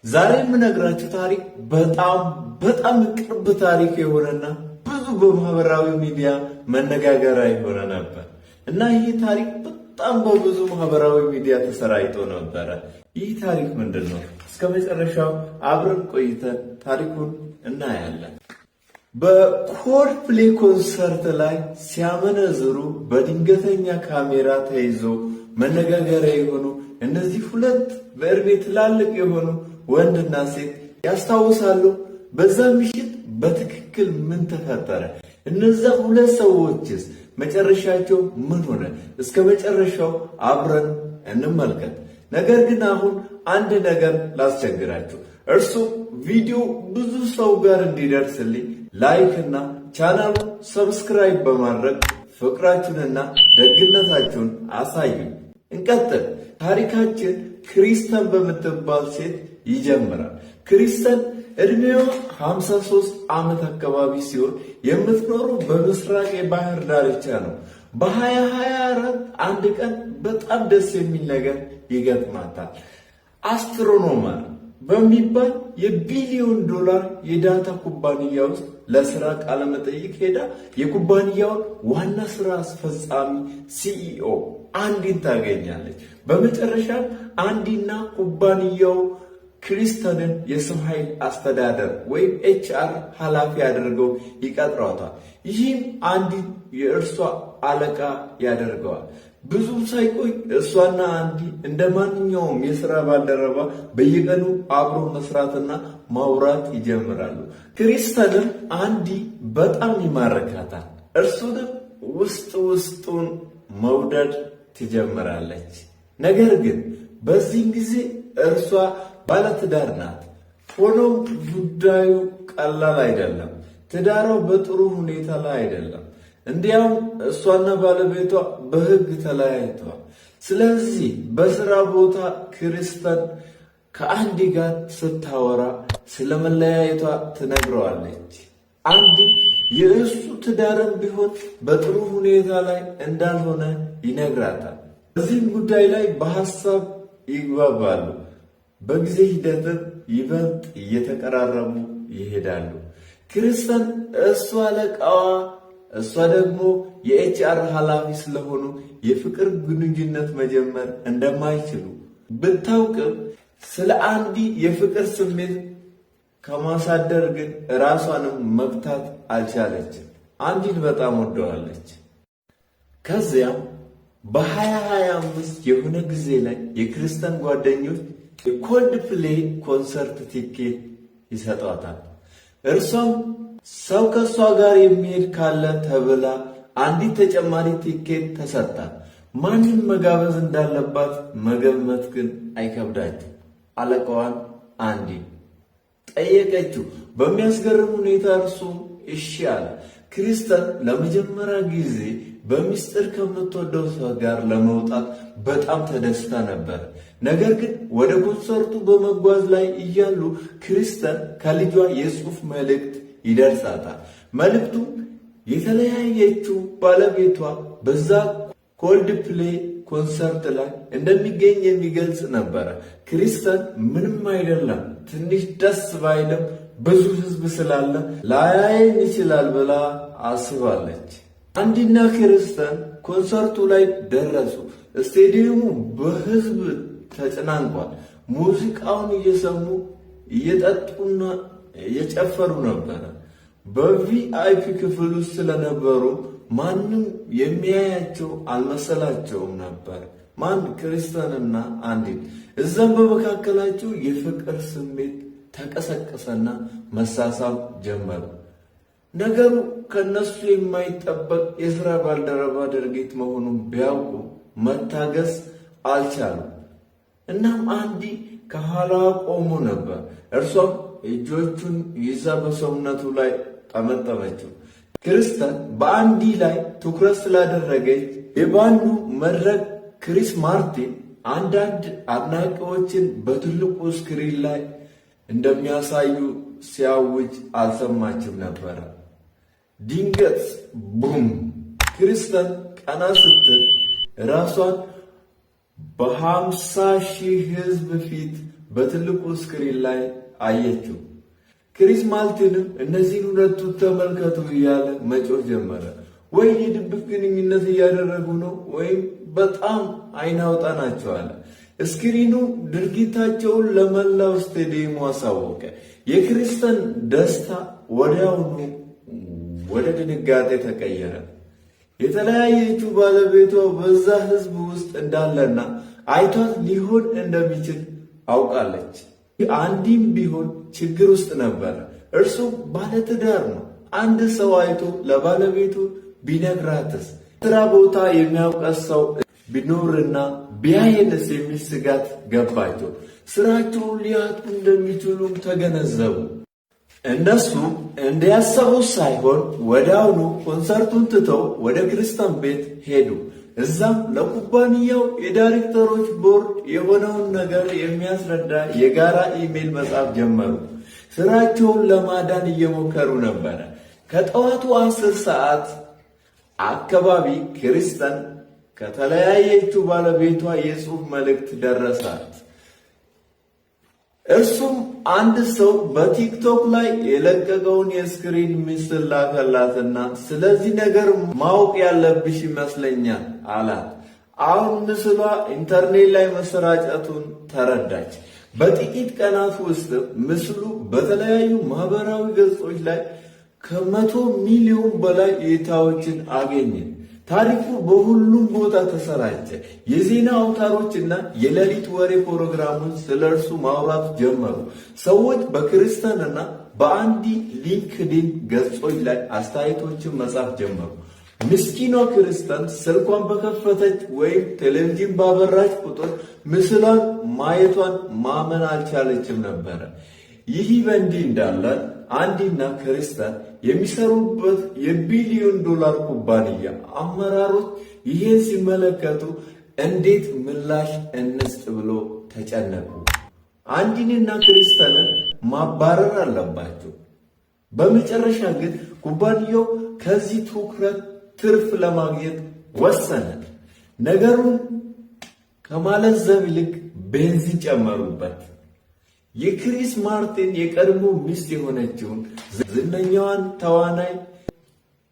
ዛሬ የምነግራችሁ ታሪክ በጣም በጣም ቅርብ ታሪክ የሆነና ብዙ በማህበራዊ ሚዲያ መነጋገሪያ የሆነ ነበር እና ይህ ታሪክ በጣም በብዙ ማህበራዊ ሚዲያ ተሰራጭቶ ነበረ። ይህ ታሪክ ምንድን ነው? እስከ መጨረሻው አብረን ቆይተን ታሪኩን እናያለን። በ Coldplay ኮንሰርት ላይ ሲያመነዝሩ በድንገተኛ ካሜራ ተይዞ መነጋገሪያ የሆኑ እነዚህ ሁለት በእድሜ ትላልቅ የሆኑ ወንድና ሴት ያስታውሳሉ? በዛ ምሽት በትክክል ምን ተፈጠረ? እነዛ ሁለት ሰዎችስ መጨረሻቸው ምን ሆነ? እስከ መጨረሻው አብረን እንመልከት። ነገር ግን አሁን አንድ ነገር ላስቸግራችሁ። እርሱ ቪዲዮ ብዙ ሰው ጋር እንዲደርስልኝ like እና ቻናሉን subscribe በማድረግ ፍቅራችሁንና ደግነታችሁን አሳዩኝ። እንቀጥል። ታሪካችን ክሪስተን በምትባል ሴት ይጀምራል። ክሪስተን እድሜዋ 53 ዓመት አካባቢ ሲሆን የምትኖረው በምስራቅ የባህር ዳርቻ ነው። በ2024 አንድ ቀን በጣም ደስ የሚል ነገር ይገጥማታል። Astronomer በሚባል የቢሊዮን ዶላር የ data ኩባንያ ውስጥ ለስራ ቃለመጠይቅ ሄዳ የኩባንያውን ዋና ስራ አስፈጻሚ CEO አንዲን ታገኛለች። በመጨረሻም አንዲና ኩባንያው ክሪስተንን የሰው ኃይል አስተዳደር ወይም HR ኃላፊ አድርገው ይቀጥሯታል። ይህም አንዲን የእርሷ አለቃ ያደርገዋል። ብዙም ሳይቆይ እሷና አንዲ እንደ ማንኛውም የሥራ ባልደረባ በየቀኑ አብሮ መስራትና ማውራት ይጀምራሉ። ክሪስተንም አንዲ በጣም ይማርካታል። እርሱንም ውስጥ ውስጡን መውደድ ትጀምራለች። ነገር ግን በዚህን ጊዜ እርሷ ባለትዳር ናት። ሆኖም ጉዳዩ ቀላል አይደለም። ትዳሯ በጥሩ ሁኔታ ላይ አይደለም። እንዲያውም እሷና ባለቤቷ በሕግ ተለያይተዋል። ስለዚህ በስራ ቦታ ክሪስተን ከአንዲ ጋር ስታወራ ስለመለያየቷ ትነግረዋለች። አንዲ የእሱ ትዳርም ቢሆን በጥሩ ሁኔታ ላይ እንዳልሆነ ይነግራታል። በዚህም ጉዳይ ላይ በሀሳብ ይግባባሉ። በጊዜ ሂደትም ይበልጥ እየተቀራረቡ ይሄዳሉ። ክሪስተን እሱ አለቃዋ እሷ ደግሞ የ HR ኃላፊ ስለሆኑ የፍቅር ግንኙነት መጀመር እንደማይችሉ ብታውቅም ስለ አንዲ የፍቅር ስሜት ከማሳደር ግን ራሷንም መግታት አልቻለችም። አንዲን በጣም ወደዋለች። ከዚያም በ2025 የሆነ ጊዜ ላይ የክሪስተን ጓደኞች የ Coldplay ኮንሰርት ቲኬት ይሰጧታል። እርሷም ሰው ከእሷ ጋር የሚሄድ ካለ ተብላ አንዲት ተጨማሪ ቲኬት ተሰጣት። ማንን መጋበዝ እንዳለባት መገመት ግን አይከብዳችሁ። አለቃዋን አንዲ ጠየቀችው። በሚያስገርም ሁኔታ እርሱም እሺ አለ። ክሪስተን ለመጀመሪያ ጊዜ በሚስጥር ከምትወደው ሰው ጋር ለመውጣት በጣም ተደስታ ነበር። ነገር ግን ወደ ኮንሰርቱ በመጓዝ ላይ እያሉ ክሪስተን ከልጇ የጽሑፍ መልእክት ይደርሳታል። መልእክቱ የተለያየችው ባለቤቷ በዛ Coldplay ኮንሰርት ላይ እንደሚገኝ የሚገልጽ ነበረ። ክሪስተን ምንም አይደለም፣ ትንሽ ደስ ባይልም ብዙ ሕዝብ ስላለ ላያየኝ ይችላል ብላ አስባለች። አንዲና ክሪስተን ኮንሰርቱ ላይ ደረሱ። ስቴዲየሙ በሕዝብ ተጨናንቋል። ሙዚቃውን እየሰሙ እየጠጡና እየጨፈሩ ነበረ። በ VIP ክፍል ውስጥ ስለነበሩ ማንም የሚያያቸው አልመሰላቸውም ነበር። ማን? ክሪስተንና አንዲት። እዛም በመካከላቸው የፍቅር ስሜት ተቀሰቀሰና መሳሳም ጀመሩ። ነገሩ ከነሱ የማይጠበቅ የሥራ ባልደረባ ድርጊት መሆኑን ቢያውቁ መታገስ አልቻሉም። እናም አንዲ ከኋላዋ ቆሞ ነበር። እርሷም እጆቹን ይዛ በሰውነቱ ላይ ጠመጠመችው። ክሪስተን በአንዲ ላይ ትኩረት ስላደረገች የባንዱ መድረክ ክሪስ ማርቲን አንዳንድ አድናቂዎችን በትልቁ screen ላይ እንደሚያሳዩ ሲያውጅ አልሰማችም ነበረ። ድንገት boom! ክሪስተን ቀና ስትል ራሷን በ50,000 ሕዝብ ፊት በትልቁ screen ላይ አየችው። ክሪስ ማርቲንም እነዚህን ሁለቱ ተመልከቱ እያለ መጮህ ጀመረ። ወይ የድብቅ ግንኙነት እያደረጉ ነው ወይም በጣም አይናውጣ ናቸው አለ። Screen ኑ ድርጊታቸውን ለመላው ስቴዲየሙ አሳወቀ። የክሪስተን ደስታ ወዲያውኑ ወደ ድንጋጤ ተቀየረ። የተለያየችው ባለቤቷ በዛ ህዝብ ውስጥ እንዳለና አይቷት ሊሆን እንደሚችል አውቃለች። አንዲም ቢሆን ችግር ውስጥ ነበረ። እርሱ ባለትዳር ነው። አንድ ሰው አይቶ ለባለቤቱ ቢነግራትስ? ስራ ቦታ የሚያውቀት ሰው ቢኖርና ቢያየንስ የሚል ስጋት ገባቸው። ስራቸውን ሊያጡ እንደሚችሉም ተገነዘቡ። እነሱ እንዲያሰቡት ሳይሆን ወዲያውኑ ኮንሰርቱን ትተው ወደ ክርስተን ቤት ሄዱ። እዛም ለኩባንያው የዳይሬክተሮች ቦርድ የሆነውን ነገር የሚያስረዳ የጋራ ኢሜል መጻፍ ጀመሩ። ስራቸውን ለማዳን እየሞከሩ ነበረ። ከጠዋቱ 10 ሰዓት አካባቢ ክሪስተን ከተለያየችው ባለቤቷ የጽሑፍ መልእክት ደረሳት። እርሱም አንድ ሰው በቲክቶክ ላይ የለቀቀውን የ screen ምስል ላከላትና ስለዚህ ነገር ማወቅ ያለብሽ ይመስለኛል አላት። አሁን ምስሏ ኢንተርኔት ላይ መሰራጨቱን ተረዳች። በጥቂት ቀናት ውስጥ ምስሉ በተለያዩ ማህበራዊ ገጾች ላይ ከ100 ሚሊዮን በላይ እይታዎችን አገኘ። ታሪኩ በሁሉም ቦታ ተሰራጨ። የዜና አውታሮችና የሌሊት ወሬ ፕሮግራሞች ስለ እርሱ ማውራት ጀመሩ። ሰዎች በክሪስተንና በአንዲ ሊንክዲን ገጾች ላይ አስተያየቶችን መጻፍ ጀመሩ። ምስኪኗ ክርስተን ስልኳን በከፈተች ወይም ቴሌቪዥን ባበራች ቁጥር ምስሏን ማየቷን ማመን አልቻለችም ነበረ። ይህ በእንዲህ እንዳለ አንዲና ክርስተን የሚሰሩበት የቢሊዮን ዶላር ኩባንያ አመራሮች ይህን ሲመለከቱ እንዴት ምላሽ እንስጥ ብሎ ተጨነቁ። አንዲንና ክርስተንን ማባረር አለባቸው። በመጨረሻ ግን ኩባንያው ከዚህ ትኩረት ትርፍ ለማግኘት ወሰነ። ነገሩን ከማለዘብ ይልቅ ቤንዚን ጨመሩበት። የክሪስ ማርቲን የቀድሞ ሚስት የሆነችውን ዝነኛዋን ተዋናይ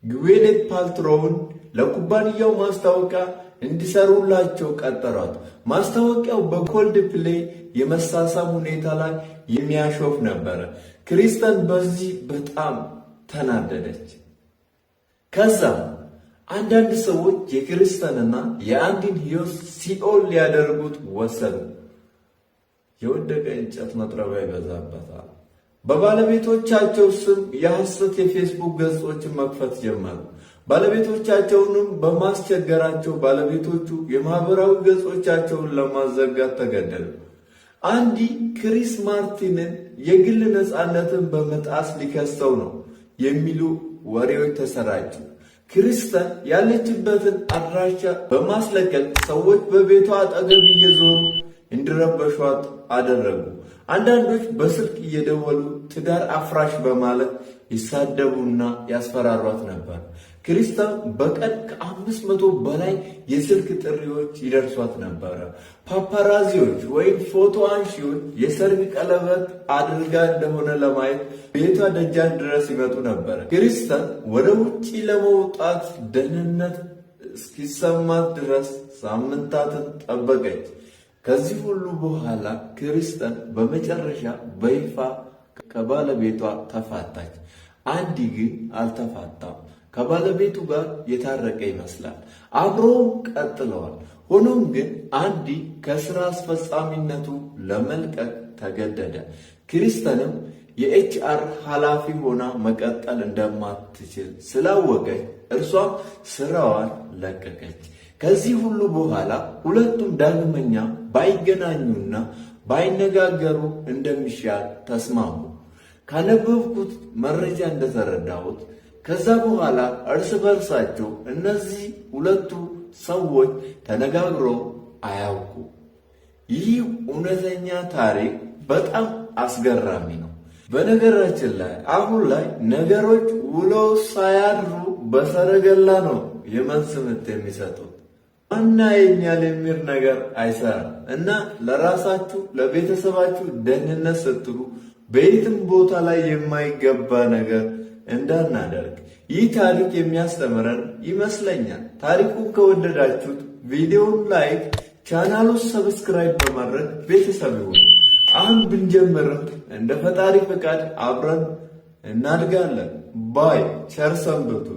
ግዌኔት ፓልትሮውን ለኩባንያው ማስታወቂያ እንዲሰሩላቸው ቀጠሯት። ማስታወቂያው በኮልድ ፕሌይ የመሳሳም ሁኔታ ላይ የሚያሾፍ ነበረ። ክሪስተን በዚህ በጣም ተናደደች። ከዛም አንዳንድ ሰዎች የክሪስተንና የአንዲን ሕይወት ሲኦል ሊያደርጉት ወሰኑ። የወደቀ እንጨት መጥረቢያ ይበዛበታል። በባለቤቶቻቸው ስም የሐሰት የፌስቡክ ገጾችን መክፈት ጀመሩ። ባለቤቶቻቸውንም በማስቸገራቸው ባለቤቶቹ የማህበራዊ ገጾቻቸውን ለማዘጋት ተገደዱ። አንዲ ክሪስ ማርቲንን የግል ነፃነትን በመጣስ ሊከሰው ነው የሚሉ ወሬዎች ተሰራጩ። ክሪስተን ያለችበትን አድራሻ በማስለቀቅ ሰዎች በቤቷ አጠገብ እየዞሩ እንዲረበሿት አደረጉ። አንዳንዶች በስልክ እየደወሉ ትዳር አፍራሽ በማለት ይሳደቡና ያስፈራሯት ነበር። ክሪስተን በቀን ከ500 በላይ የስልክ ጥሪዎች ይደርሷት ነበረ። ፓፓራዚዎች ወይም ፎቶ አንሺዎች የሰርግ ቀለበት አድርጋ እንደሆነ ለማየት ቤቷ ደጃፍ ድረስ ይመጡ ነበር። ክሪስተን ወደ ውጪ ለመውጣት ደህንነት እስኪሰማት ድረስ ሳምንታትን ጠበቀች። ከዚህ ሁሉ በኋላ ክሪስተን በመጨረሻ በይፋ ከባለቤቷ ተፋታች። አንዲ ግን አልተፋታም። ከባለቤቱ ጋር የታረቀ ይመስላል። አብረውም ቀጥለዋል። ሆኖም ግን አንዲ ከስራ አስፈጻሚነቱ ለመልቀቅ ተገደደ። ክሪስተንም የ HR ኃላፊ ሆና መቀጠል እንደማትችል ስላወቀች እርሷም ስራዋን ለቀቀች። ከዚህ ሁሉ በኋላ ሁለቱም ዳግመኛ ባይገናኙና ባይነጋገሩ እንደሚሻል ተስማሙ። ካነበብኩት መረጃ እንደተረዳሁት ከዛ በኋላ እርስ በርሳቸው እነዚህ ሁለቱ ሰዎች ተነጋግረው አያውቁ። ይህ እውነተኛ ታሪክ በጣም አስገራሚ ነው። በነገራችን ላይ አሁን ላይ ነገሮች ውለው ሳያድሩ በሰረገላ ነው የመልስ ምት የሚሰጡት። ማን ያየኛል የሚል ነገር አይሰራም እና ለራሳችሁ ለቤተሰባችሁ ደህንነት ስትሉ በየትም ቦታ ላይ የማይገባ ነገር እንዳናደርግ ይህ ታሪክ የሚያስተምረን ይመስለኛል። ታሪኩን ከወደዳችሁት ቪዲዮውን like፣ ቻናሉን subscribe በማድረግ ቤተሰብ ይሁኑ። አሁን ብንጀምርም እንደ ፈጣሪ ፈቃድ አብረን እናድጋለን። Bye፣ ቸር ሰንብቱ።